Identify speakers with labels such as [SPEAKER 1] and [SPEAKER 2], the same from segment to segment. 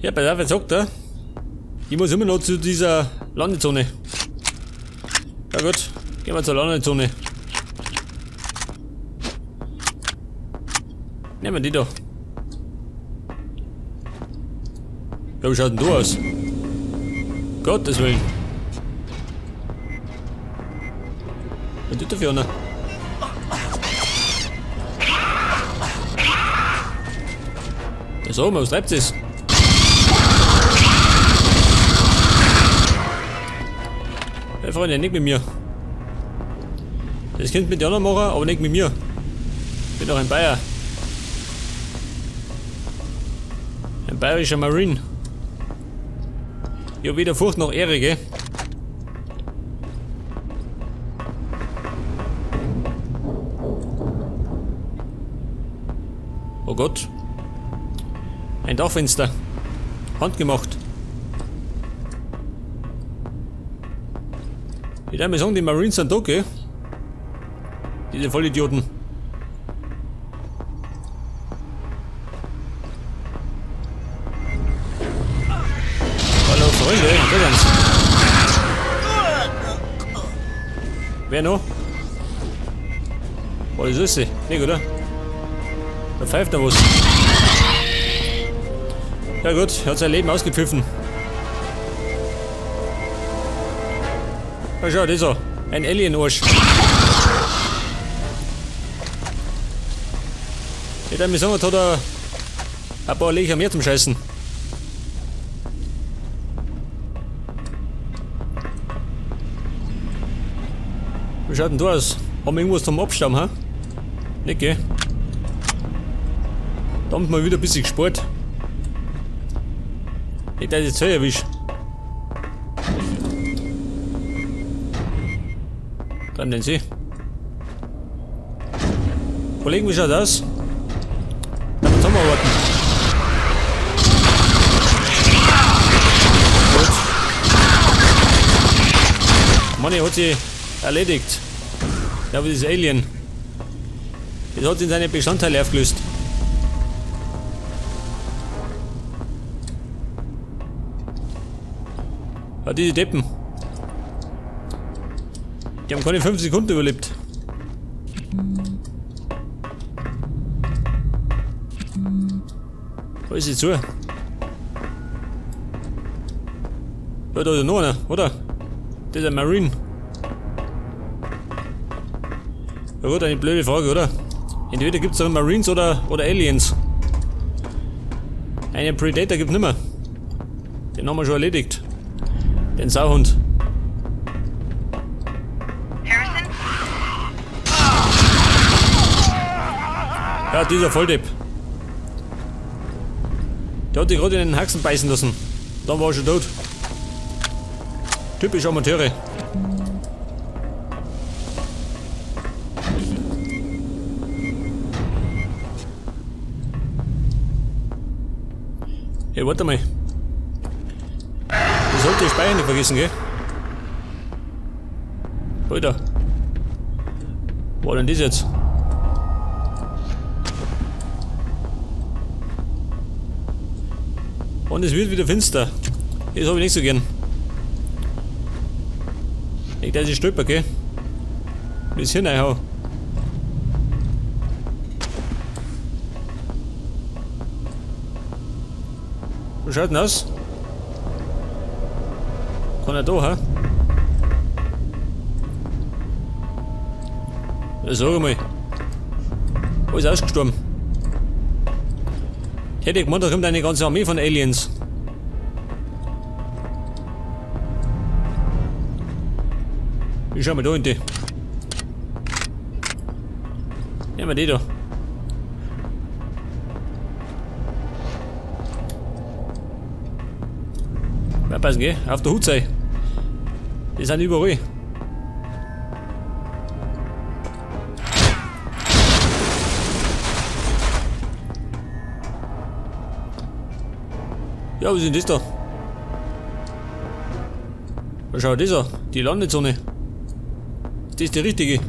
[SPEAKER 1] Ja, pass auf, jetzt sagt er, ich muss immer noch zu dieser Landezone. Ja gut, gehen wir zur Landezone. Nehmen wir die da. Ja, wie schaut denn du aus? Gottes Willen. Was tut der für einer? Ja, sag mal, was treibt es? Hey Freunde, nicht mit mir. Das könnt mit den anderen machen, aber nicht mit mir. Ich bin doch ein Bayer. Ein bayerischer Marine. Ich hab weder Furcht noch Ehre, gell? Oh Gott. Ein Dachfenster. Handgemacht. Ich darf mir sagen, die Marines sind da, gell? Diese Vollidioten. Hallo Freunde, da sind's. Wer noch? Oh, das ist sie. Nicht, oder? Da pfeift noch was. Ja gut, er hat sein Leben ausgepfiffen. Ja, schau, das ist er. Ein Alien-Arsch. Ich darf mir sagen, hat er ein paar Löcher mehr zum Scheißen. Wie schaut denn da aus? Haben wir irgendwas zum Abstauben, hä? Nicht, gell? Da haben wir wieder ein bisschen gespart. Nicht, dass ich jetzt erwische. Dann den Sie. Kollegen, wie schaut das aus? Dann zusammenarbeiten. Gut. Manni hat sich erledigt. Ja, aber das Alien. Das hat sich in seine Bestandteile aufgelöst. Ja, diese Deppen. Die haben keine 5 Sekunden überlebt. Wo ist sie zu? Ja, da ist ja noch einer, oder? Das ist ein Marine. Ja gut, eine blöde Frage, oder? Entweder gibt's da Marines oder Aliens. Einen Predator gibt's nimmer. Den haben wir schon erledigt. Den Sauhund.
[SPEAKER 2] Harrison?
[SPEAKER 1] Ja, dieser Volldepp. Der hat sich gerade in den Haxen beißen lassen. Dann war er schon tot. Typisch Amateure. Hey, warte mal. Ich sollte die Speicher nicht vergessen, gell? Alter. Wo war denn das jetzt? Und es wird wieder finster. Das hab ich nicht so gern. Ich dass ich stolper, gell? Bis hier reinhau. Wie schaut denn aus? Kann er da, hä? Ja, sag mal. Alles ausgestorben. Ich hätte gemeint, da kommt eine ganze Armee von Aliens. Ich schau mal da in die. Nehmen wir die da. Aufpassen, gell? Auf der Hut sein. Die sind überall. Ja, was ist denn das da? Was schaut das an? Die Landezone. Ist das die richtige?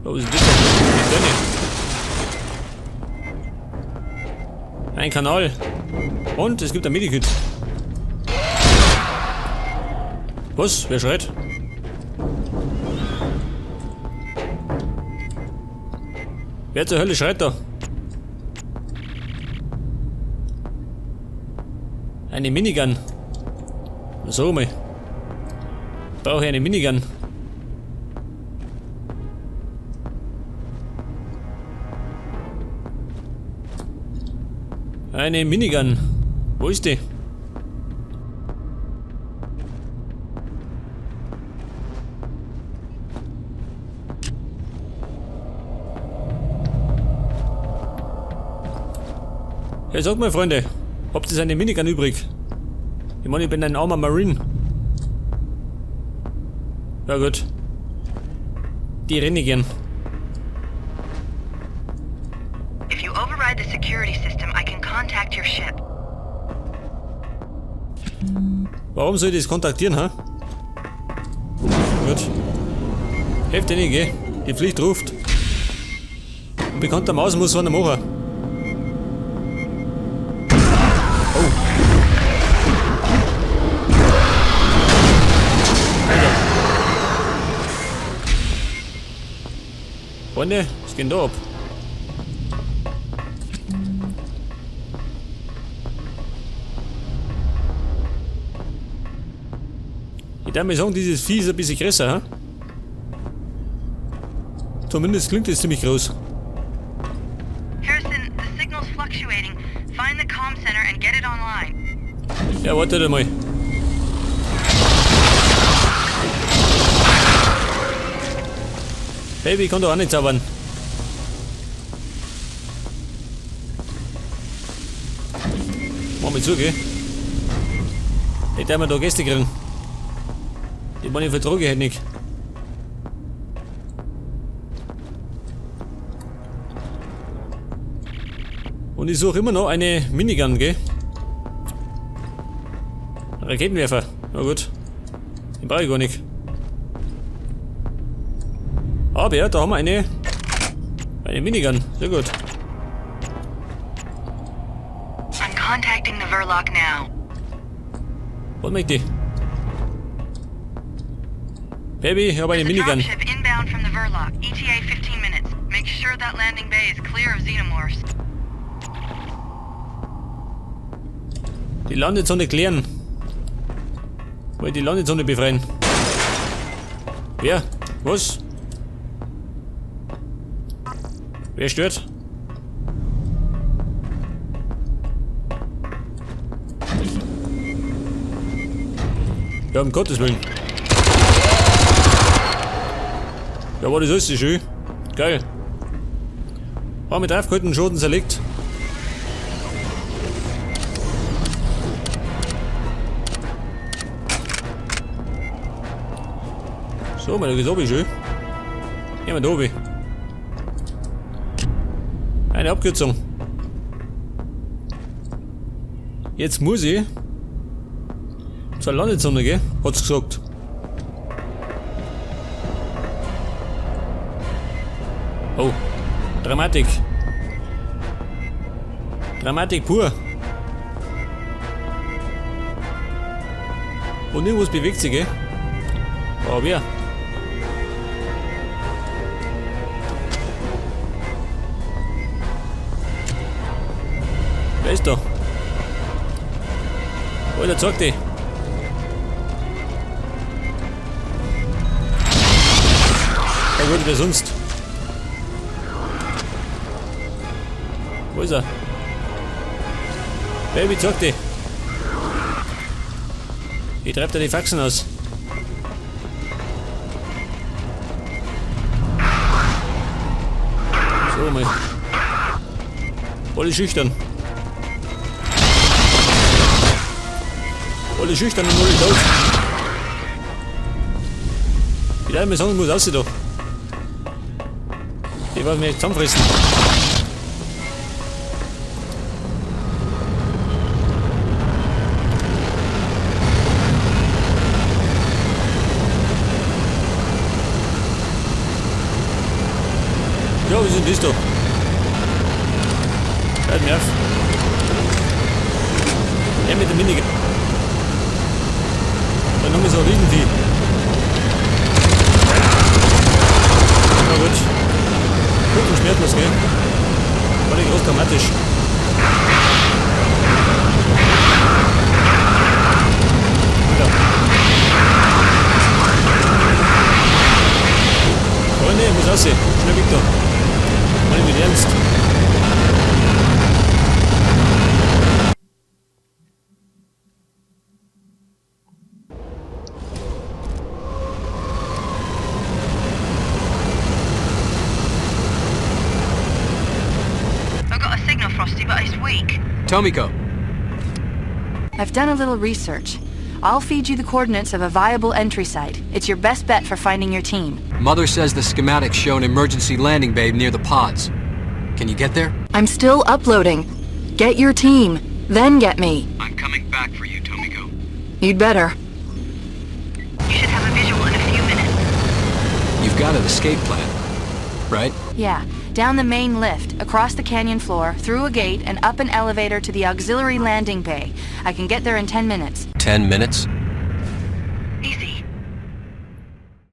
[SPEAKER 1] Ja, was ist das denn? Eine Ein Kanal. Und es gibt ein Medikit. Was? Wer schreit? Wer zur Hölle schreit da? Eine Minigun. So mal. Brauche ich eine Minigun. Eine Minigun. Wo ist die? Ja, sag mal, Freunde, habt ihr eine Minigun übrig? Ich meine, ich bin ein armer Marine. Ja gut. Die renne ich gern.
[SPEAKER 2] If you override the security system, I can contact your ship.
[SPEAKER 1] Warum soll ich das kontaktieren, ha? Gut. Hilft dir nicht, gell? Die Pflicht ruft. Ein bekannter Maus muss einer machen. Oh. Alter. Freunde, was geht denn da ab? Ich darf mal sagen, dieses Vieh ist ein bisschen größer, ha? Zumindest klingt es ziemlich groß.
[SPEAKER 2] Harrison, the signal's fluctuating. Find the comm center and get it online.
[SPEAKER 1] Ja, warte mal. Baby, ich kann doch auch nicht zaubern. Mach mal zu, gell? Ich darf mir da Gäste kriegen. Die meine ich vertrage ich halt nicht. Und ich suche immer noch eine Minigun, gell? Raketenwerfer. Na gut. Den brauche ich gar nicht. Aber ja, da haben wir eine Minigun. Sehr gut.
[SPEAKER 2] I'm contacting the Verloc now.
[SPEAKER 1] Was möchte ich? Baby, ich habe eine
[SPEAKER 2] There's a
[SPEAKER 1] Minigun.
[SPEAKER 2] dropship inbound from the Verloc. ETA 15 minutes. Make sure that landing bay is clear of xenomorphs.
[SPEAKER 1] Die Landezone klären. Wollen die Landezone befreien. Wer? Was? Wer stört? Ja, um Gottes Willen. Ja, war das alles schön. Geil. Haben wir draufgehalten, Schoten zerlegt. So, mal da geht's oben schön. Gehen wir da oben. Eine Abkürzung. Jetzt muss ich zur Landezone, gell? Hat's gesagt. Oh, Dramatik. Dramatik pur. Und irgendwas bewegt sich, gell? Aber wer? Wer ist da? Alter, zeig dich. Ja gut, wer sonst? Wo ist er? Baby, zeig dich. Ich treib dir die Faxen aus. So mal. Alle schüchtern. Alle schüchtern und alle tot. Ich darf mir sagen, ich muss raus da. Die wollen mich zusammenfressen. Denn das da? Hört mir auf. Der mit der Minigun. Dann haben wir so ein Riesenvieh. Na gut. Kurz und schmerzlos, gell? War nicht groß dramatisch. Alter. Freunde, ich muss aussehen. Schnell weg da. Mann, ich bin ernst.
[SPEAKER 2] I've got a signal, Frosty, but it's weak.
[SPEAKER 3] Tomiko,
[SPEAKER 2] I've done a little research. I'll feed you the coordinates of a viable entry site. It's your best bet for finding your team.
[SPEAKER 3] Mother says the schematics show an emergency landing bay near the pods. Can you get there?
[SPEAKER 2] I'm still uploading. Get your team, then get me.
[SPEAKER 3] I'm coming back for you, Tomiko.
[SPEAKER 2] You'd better. You should have a visual in a few minutes.
[SPEAKER 3] You've got an escape plan, right?
[SPEAKER 2] Yeah, down the main lift, across the canyon floor, through a gate, and up an elevator to the auxiliary landing bay. I can get there in 10 minutes.
[SPEAKER 3] 10 minutes?